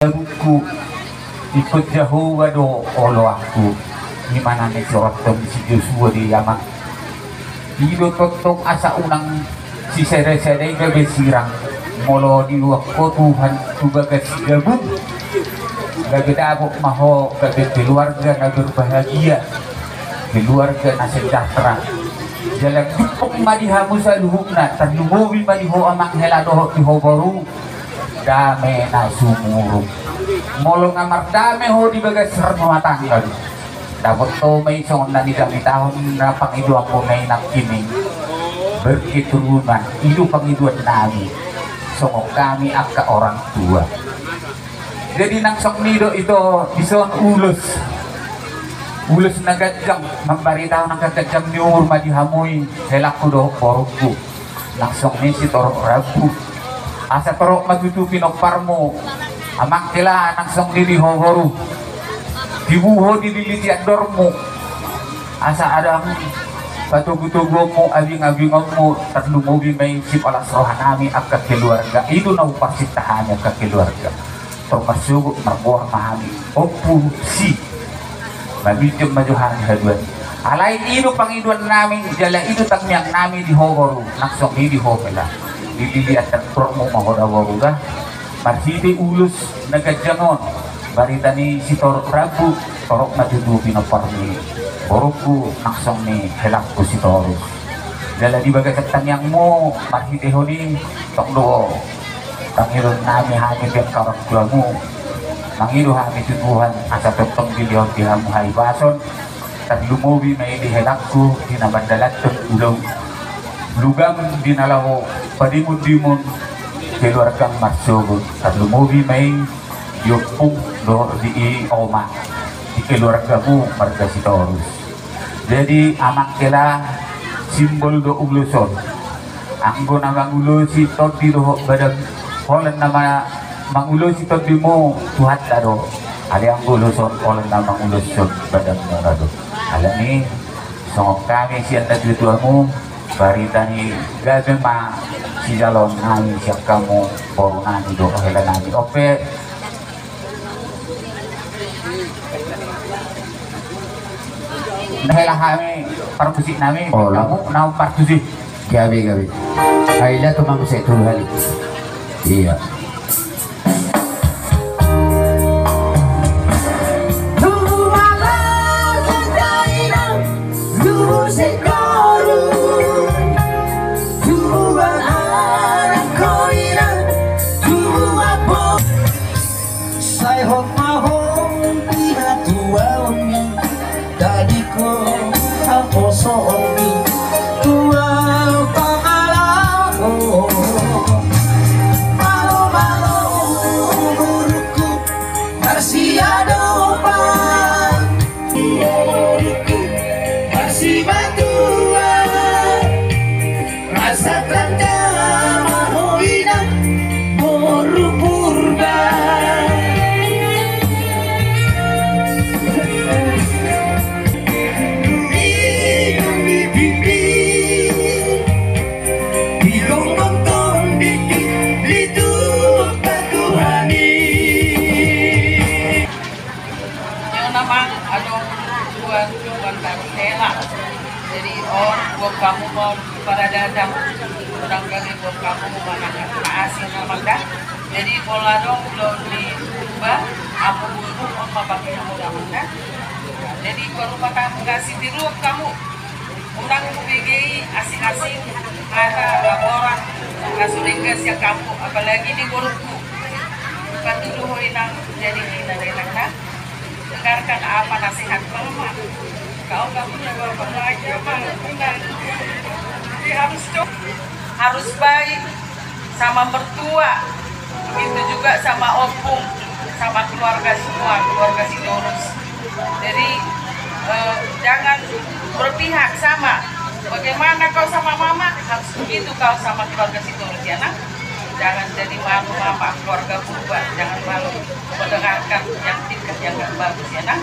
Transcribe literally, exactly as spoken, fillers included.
Gabungku, ingkon Jahowa do oloanku. Ima na nisuratton si Josua di amang. I do tongtong asa unang sisada-sada i gabe sirang. Molo diuak ho Tuhan tu bagas gabung, gabe dapot ma ho gabe keluarga na berbahagia, keluarga na sejahtera. Jala jumpang ma di hamu saluhutna, tarlumobi ma di ho amang hela dohot di ho boru, dame na sumurung. Molo nga mardame ho di bagas rumah tangga, dapot ho ma i songon na nidamitahon na pangidoanmu na i nangkining. Berketurunan, i do pangidoan nami songon hami angka orang tua. Jadi nang songon i do ito dison ulos, ulos na ganjang, mambaritahon angka ganjang ni umur ma di hamu i, helangku dohot borungku. Nang songon i sitorop rambu, asa torop ma tutu pinomparmu. Amang hela, nang songon i di ho boru, tibu ho dililiti andormu, asa adong patogu-toguonmu, abing-abingonmu, tarlumobi ma i sipalas roha nami angka keluarga. I do na huparsinta hami angka keluarga. Tor marsogot margoar ma hami, Ompu Si. Maminjam ma jo hami haduan. Alai i do pangidoan nami, jala i do tangiang nami di ho boru, nang songon i di ho hela. Dililiti andormu ma ho da boru da. Marhite ulos na ganjang on, barita ni sitorop rambu, torop ma tutu pinomparmu, borungku nang songon i helangku Sitorus. Jala di bagasan tangiangmu, marhitehon i, tong do tangiangnami hami di angka orang tuamu. Mangido hami tu Tuhan asa tongtong dilehon di hamu hahipason, tarlumobi ma i di helangku di na mandalanhon ulaon, lugam di na laho padimun-dimun keluargam marsogot, tarlumobi ma i di ompung dohot di i oma, di keluargamu marga Sitorus. Jadi amang hela, simbol do ulos on. Anggo na mangulosi tondi dohot badan, holan na ma-, mangulosi tondimu Tuhanta do. Alai anggo ulos on holan na mangulosi badanmuna do. Alani songon hami sian natuatuamu, barita ni gabe ma sijaloonnami sian hamu borunami dohot helanami. On pe na hela hami parmusiknami, oh, hamu na parmusik. Gabe, gabe. Ai la tu mamusik tu hali. Iya. Sai hot ma ho di hatuaonmi, dadi ho haposoonmi, tua pangalaho. Malo, malo, borungku, marsiadopan. Marsimatua. Rasa tanda mahoina boru Purba. Dumi, dumi pipi, di gonggong tondi, di tuk patuhani. Yang nama adong tuan, tuan baru hela. Jadi on buat kamu mau pada datang. Barangkali buat kamu mau manang na asing nama dah. Jadi pola dong lo di Purba, apa dulu on mau pakai kamu nama dah. Jadi kalau rumah kamu kasih tiru kamu. Unang hubege i asing-asing, asa laporan, asa denggan sian kampung, apalagi di borungku. Patudu ho inang jadi inang, inang na. Dengarkan apa nasihat mama. Kau nggak punya bapak lagi apa, inang. Jadi harus co-, harus baik sama mertua, begitu juga sama opung, sama keluarga semua, keluarga Sitorus. Jadi, eh, jangan berpihak sama. Bagaimana kau sama mama, harus begitu kau sama keluarga Sitorus, ya, Nak. Jangan jadi malu mama, keluarga Purba, jangan malu mendengarkan yang fitnah yang nggak bagus, ya, Nak.